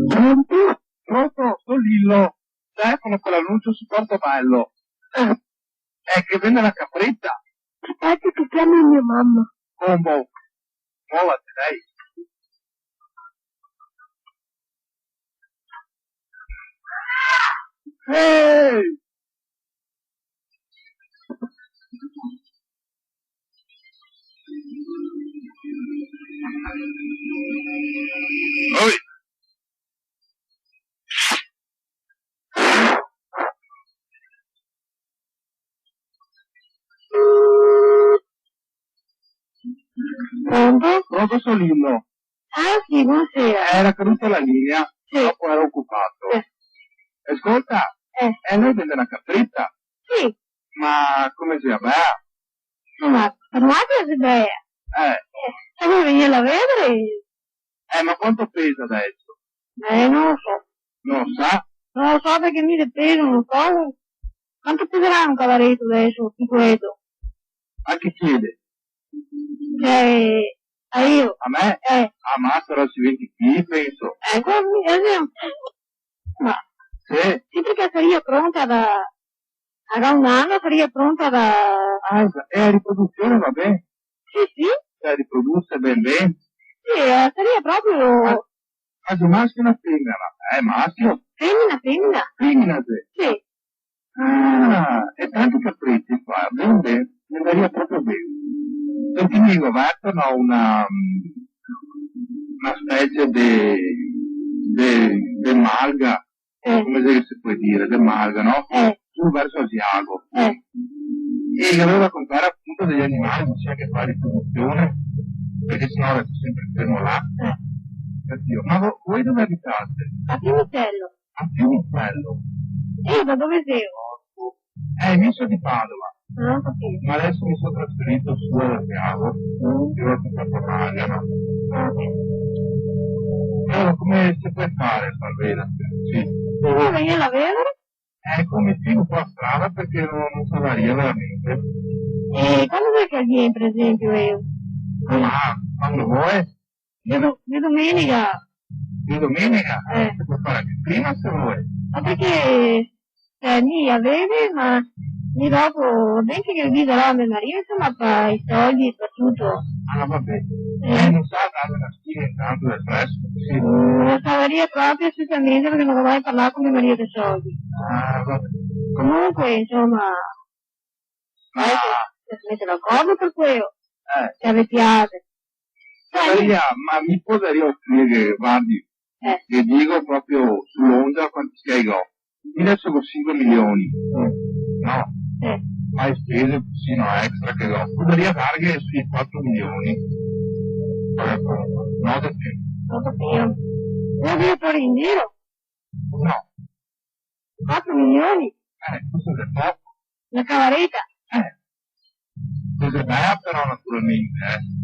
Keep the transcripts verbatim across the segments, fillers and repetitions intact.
Pronto? Pronto, so Lillo. Telefono par l'anuncio su Portobello. Eh, eh, che vende la capretta. Aspeta che chiamo mia mamma. Bombo. Molate, dai. Ehi! Oi! Pronto? Pronto, so Lillo. Ah, sì, bonasera. Eh, era caduta la linea, sì, dopo ero occupato. Eh. Ascolta, eh, eh, lei vende una capretta? Sì. Ma come si chiama? Insomma, per noi si bea. Eh. Eh, se vuoi venirla a vedere? Eh, ma quanto pesa adesso? Eh, non lo so. Non lo sa? Non lo so perché mi le peso, non so. Quanto peserà un cavareto adesso, picoleto? A chi chiede? Eh, a io. A me? Eh. Ah, ma sarà sui venti chili, penso. Ecco, eh, sì. Ma sì, sì, perché saria pronta da, da un anno, saria pronta da... Ah, e la riproduzione va bene? Sì, sì. Cioè, riproduce ben ben? Sì, eh, saria proprio... Ma, ma xe mascio o una femmena? Eh, mascio. Femmena, femmena. Femmena, sì. Sì. Ah, e tanti capreti qua, ben ben, me andaria proprio ben. Perché mi go verto, no, una, una specie de, de, de malga, eh, come se, se può dire, de malga, no? Eh. Su verso Asiago. Eh. E gaveva da comprare appunto degli animali, diceva che fa riproduzione, perché sennò resta sempre fermo là. Eh. Oddio, ma vo-, voi dove abitate? A Piumicello. A Piumicello. E da dove sei? Eh, mi so di Padova. Ah, ho capito. Ma adesso mi sono trasferito su a Santiago, mm, che ho fatto Malaga, no? Ah, ok. Allora, come si può fare a farvela? Sì. Se vuoi venire a vedere? Eh, come dico, qua strada perché non, non saprei veramente. E quando vuoi che vieni, per esempio, io? Ma quando vuoi? Di do-, di domenica. Di domenica? Eh. Si può fare anche prima se vuoi. Ma perché, cioè, mi la vedi, ma mi dopo, va bene che ghe dico a me marito, insomma, fa i soldi e fa tutto. Ah, va bene. Eh. Eh, non sa dare una stia intanto del resto? Sì. Mm, non saprei proprio assolutamente perché non ho mai parlato con mio marito dei soldi. Ah, va bene. Comunque, insomma, ma eh, se mete d'accordo per quello. Eh. Se ve piace. Cioè, Maria, ma mi podaria offrire, guardi, eh, le dico proprio sull'onda quanti schei che ho. Mi adesso ho cinque milioni. Mm. No? Eh. Ma le spese, sì, no, extra che ho. Podaria darghe sui quattro milioni. Vabbè, no, di più. Ho capito. Vuoi dire per in giro? No. Quattro milioni? Eh, questo è poco. La cavareta? Eh. Questo è bella però, naturalmente, eh.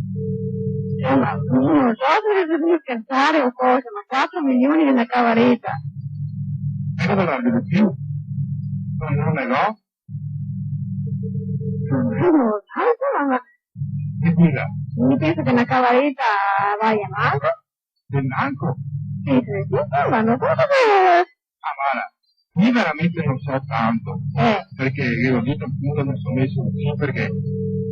Insomma, non so se dovete scherzare o cosa, ma quattro milioni della cavareta. E cosa vorrebbe di più? Non, non ne go? Non lo so, insomma, ma... Che dica? Mi penso che una cavareta vada manco. Del banco? Sì, sì, sì, sì, ma non so se... Ah, guarda, io veramente non so tanto, eh, perché io ho detto appunto mi sono messo così perché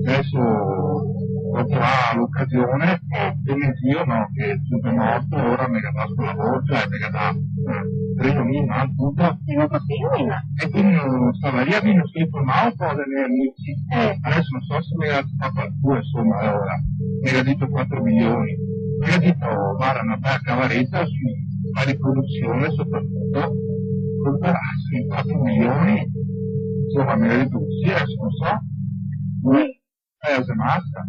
adesso ho trovato l'occasione, eh, e mio zio, no, che è appunto morto, ora mi casco la borsa e mi casco, eh, prendo mio, ma tutto. Sì, non so, sì, ma... E quindi non stavo lì, mi non sono informato un po' dei miei amici. Eh. Adesso non so se mi ha fatto qualcuno, insomma, allora, mi ha detto quattro milioni. Mi ha detto, guarda, una bella cavaretta su, fare produzione soprattutto, comprarsi quattro milioni, insomma, mi ha detto così, adesso non so. Sì. Eh, se basta.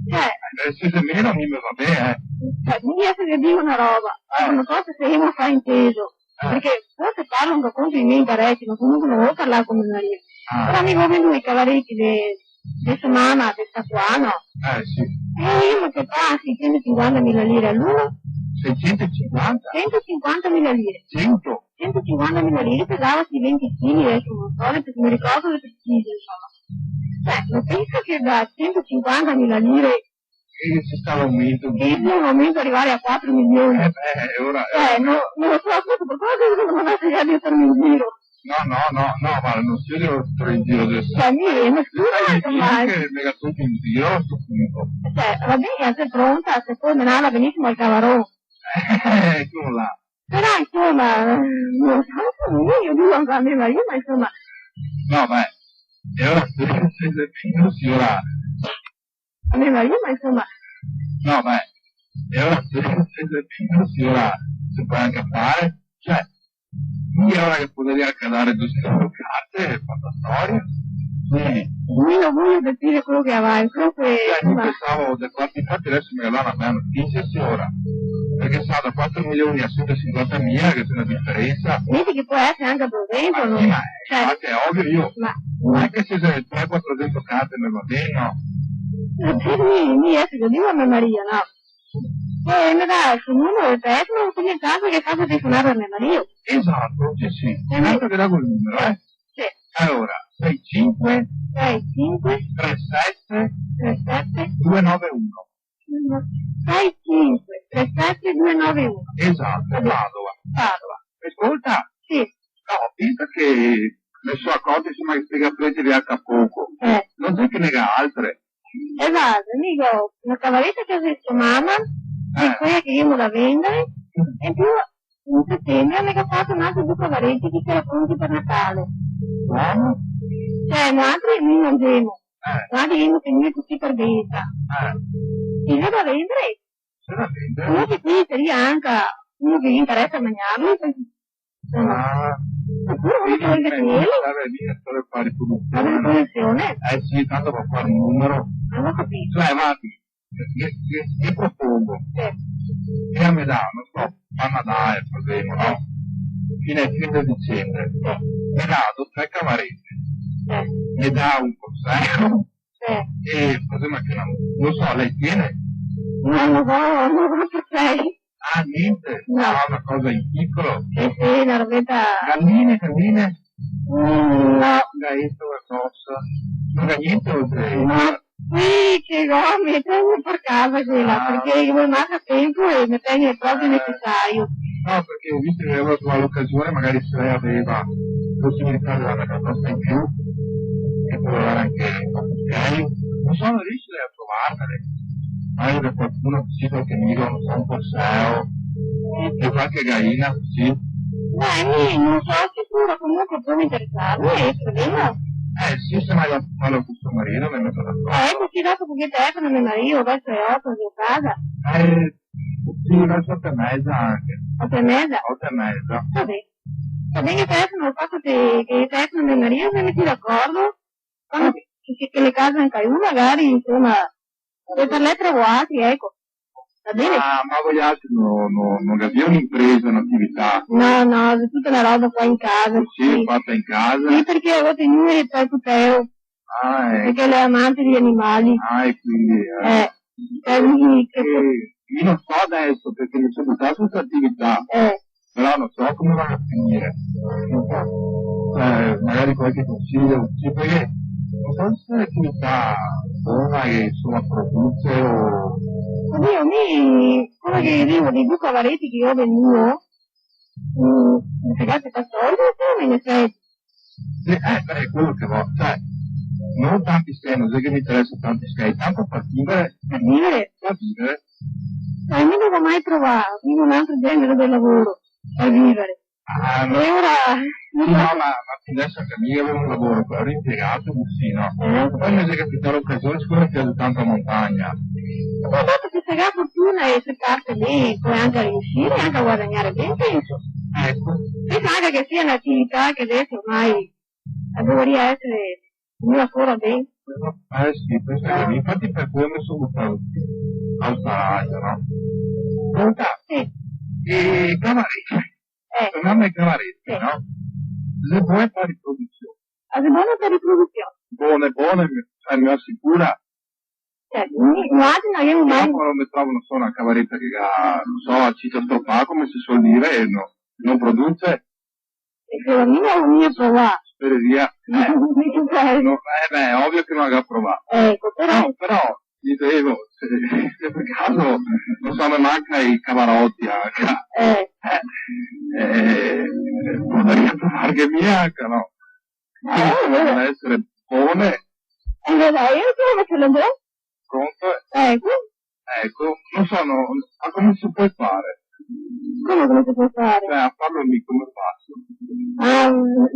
Cioè, eh, se, se meno, mi me va bene, eh. Cioè, mi adesso vi dico una roba, eh, non so se saremo frainteso, eh, perché forse parlo anche contro i miei interessi, ma comunque non voglio parlare come mio marito. Ah. Però mi voglio i cavaretti de, de sua mamma, de sta qua, no? Eh, sì. E io che pago seicentocinquantamila lire all'uno? Seicentocinquanta? Centocinquantamila lire. Cento? Centocinquantamila lire, pesava sui venti chili, adesso non so, perché mi ricordo le precise, insomma. Cioè, non penso che da centocinquantamila lire che se sta l'aumento. Che sia un aumento, rivare a quatro milioni. Eh, beh, ora, eh, no, no lo so, apunto, par quelo che no me lasarìa de tornare in giro. No, no, no, no, ma no se deve tornare in giro adeso. Cioè, mi, eh, ma scusa, sai, ormai. Che me ga tolto in giro a sto punto. Cioè, va ben, la xe pronta, se pol menarla benisimo al cavaron. Eh, ecola là. Però, insoma, eh, no so, mi, mi digo anca a me marìo, ma insoma. No, beh, e ora se, se, se, siora. A me marìo, ma insoma. No, beh, e ora se, se, se, siora, se pol anca fare, cioè, mi ora che podarìa anca dare do carte, fata storia. Quindi, mi no vojo capire quelo che avanti, quelo che, cioè, mi insoma, pensavo de quanti, infati adeso me ga dà na bela notisia, siora, parché sa, da quatro milioni a centosinquantamila, che xe na diferensa. Vedi che pol esare anca par dentro, no? Ma sì, ma, cioè, infati xe ovio, mi, ma anca se xe tre, quatrosento carte me va ben, no? Mi, mi adeso ghe digo a me marìo, no? E me dà el so numero de telefono, cusì intanto ghe faso telefonare a me marìo. Esato, sì, sì. Eh, tanto ghe dago el numero, eh. Sì. Alora, sei cinque, sei cinque, tre sette, tre sette, due nove uno. Sei cinque, tre sette, due nove uno. Esato, va ben. Padova. Padova. Me scolta? Sì. No, visto che me so acorto, insoma, che ste caprete via a poco. Eh. No xe che ne ga altre. E varda, mi go na cavareta che ga so mama, eh, e quela che ghemo da vendare, mm, e in più in setembre me ga fato n'altre do cavarete che i gera pronti par Natale. Come? Cioè, noaltri no i mangiemo. Eh. Noaltri ghemo tegnue cusì par beta. Eh. I xe da vendare. Veramente? Comunque qui saria anca uno che ghe interesa magnarli, insoma. Ah. Opure uno che vol vedere. Vabbè, mi sto par fare produzione, no? Fare produzione? Eh sì, tanto par fare un numero. Ah, go capìo. Cioè, varda, che, che, che propongo? Sì. Che me dà, no so, par Nadale, par esenpio, no? Fine, fine de dicembre. Sì. Me dà do tre cavarete. Sì. Me dà un corseo. Sì. E cos'è, ma che no, no so, lei tiene? No, no, no, no, no, perché? Ah, niente? No. Ah, una cosa in piccolo? Sì, sì, una robeta. Galline, galline? Mm, no. Gaeto, qualcosa? No ga niente oltre? No. Sì, che gome, tegno par casa quela, ah, perché io manca tempo e me tegno proprio, eh, necessario. No, perché ho visto che avevo trovato l'occasione, magari se lei aveva possibilità di dare qualcosa in più, e poi lavorare anche con cucchiai. Non so, non riesce lei a trovarmene? Magari da qualcuno, sì, qualche amico, non so, un corseo, e qualche gallina, sì. Beh, mi non so sicuro, comunque può interessarmi, eh, problema. Eh, sì, se mai lo, parlo con suo marito, mi metto d'accordo. Eh, ecco, sì, dopo che telefono mio marito, verso le otto, giù a casa. Eh, sì, verso otto e mezza anche. Otto e mezza? Otto e mezza. Va ben. Va ben, che telefono, dopo che, che telefono mio marito, mi metto d'accordo. Quando che, che, che le case anche io, magari, insomma, se par lei trovo altri, ecco. Va ben? Ah, ma voialtri no, no, no gavì un'impresa, un'atività? No, no, xe tuta na roba qua in casa, sì, sì, fata in casa? Sì, parché go tegnue par puteo. Ah, eco. Parché l'è amante dei animali. Ah, e quindi, eh. Eh, eh, mi, che... Eh, mi no so deso, parché mi so butà su sta atività. Eh. Però no so come va a finire. No so. Eh, magari qualche consiglio, sì, parché no so se xe un'atività bona che, insomma, produce o... Oddio, mi, come che digo, dei do cavareti che go vendùo, mm, me pagate par soldi, come ne fai? Sì, eh, beh, xe quelo che vo, cioè, no tanti schei, no xe che me interesa tanti schei, tanto par vivare. Par vivare? Par vivare. Eh, mi no go mai provà, mi go un altro genere de lavoro par vivare. Ah, no. E ora, sì, no, ma, ma fin deso anche mi gavevo un lavoro, però ero impiegato, cusì, no? Eh. Poi me xe capità l'ocasion, sicome mi piaxe tanto la montagna. Ma dopo, se se ga fortuna e se parte ben, pol anca riusire, anca guadagnare ben, penso. Eco. Penso anca che sia un'atività che deso ormai la dovaria esare vegnua fora ben. Eh sì, penso che, infati par quelo me so butà al saraio, no? Pronta? Sì. E cavarete. Eh. Tornando ai cavareti, sì, no? Xe bone par riprodusion. Ah, xe bone par riprodusion? Bone, bone, me, cioè, me asicura. Cioè, mi, noaltri no gavemo mai... Però quando me trovo, no so, na cavareta che ga, no so, la cita stropà, come se suol dire, no, no produce. E se mi no go mia provà. Speraria. Eh. No, eh, beh, xe ovio che no la ga provà. Eco, però... No, però, Disevo, se, se par caso no so, me manca i cavaroti anca. Eh. Eh, eh, podarìa trovarghe mi anca, no? Ma eh, doveva esare bone. Eh, dai, io so che lo do. Pronto? Eco. Eco, no so, no, ma come se pol fare? Come, come se pol fare? Cioè, a farlo mi come faso? Ah,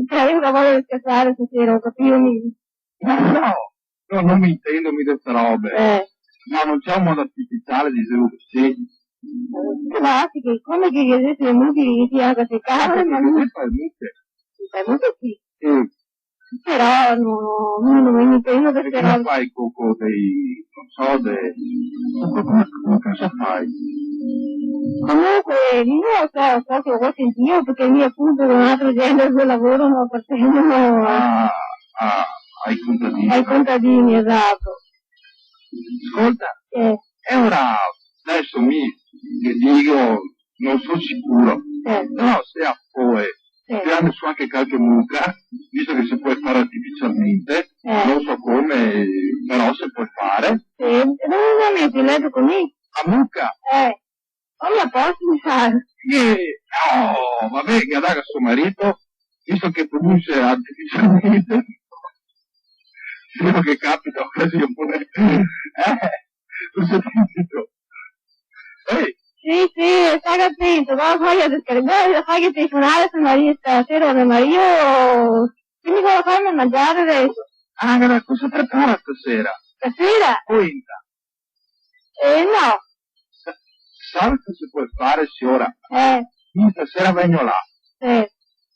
cioè, io no vojo scherzare stasera, go capìo, mi... No, no, no, no me intendo mi de ste robe. Eh. Ma no ghe xe un modo artificiale, disevo cusì? Che va, sì, che come che ghe xe le muche che ghe tira anca ste cavare, ma no... Che fa le muche? Le muche sì. Mm. Però no, no, no me intendo de... E ste robe. Come fai co, co dei, no so, de, co, co, come, come caso fai? Comunque, mi no so, so che go sentìo, parché mi apunto co un altro genere de lavoro, no, appartegno a, a, ai contadini. Ai contadini, esato. Scolta, eh, e ora, deso mi te digo, no so sicuro, eh, però se a foe, eh, tirando su anca calche muca, visto che se pol fare artificialmente, eh, no so come, però se pol fare. Sì, e dove la meti? Leto co mi? A muca? Eh. Come la poso fare? Eh, no, va ben, che la daga a so marìo, visto che produse artificialmente. Spero che capita ocasione. Eh, cosa te digo? Ehi! Sì, sì, sta atento, va, vojo descargar, vojo farghe telefonare a so marìo stasera, me marìo, che mi vojo farme mangiare deso. Ah, varda, cosa prepara stasera? Stasera? Quenta. Eh, no. Sa-, sa cosa se pol fare, siora? Eh. Mi stasera vegno là. Eh.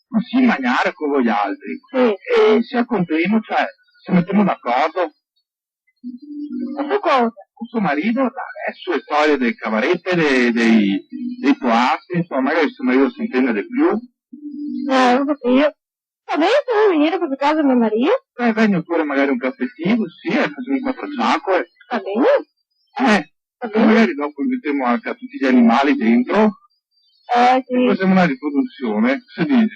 Cusì magnare co voialtri. Sì. E se acontemo, cioè, se metemo d'acordo. Ma su cosa? Co so marìo, dai, deso le storie dele cavarete, de-, dei, dei poasti, insoma, magari so marìo se intende de più. Eh, go capìo. Va ben, se vol vegnere proprio a casa me marìo. Eh, vegno pure magari un cafetin, sì, e fasemo quatro ciacole. Va ben. Eh, va ben. Magari dopo metemo anca tuti i animali dentro. Eh, sì. E fasemo na riprodusion, se dise.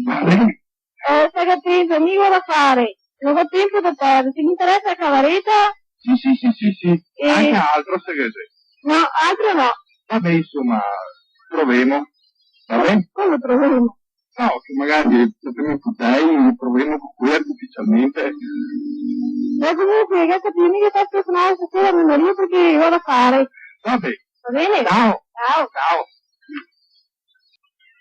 Va ben. Eh, sta atento, mi go da fare. No go tempo da perdere. Se ghe interesa la cavareta? Sì, sì, sì, sì, sì. E anca altro, se ghe xe. No, altro no. Va ben, insoma, provemo. Va ben? Come provemo? No, che magari, eh, se prima putei, provemo co quei artificialmente. E comunque, che capì, mi che faso telefonare stasera a me marìo parché go da fare. Va ben. Va ben? Ciao. Ciao. Ciao.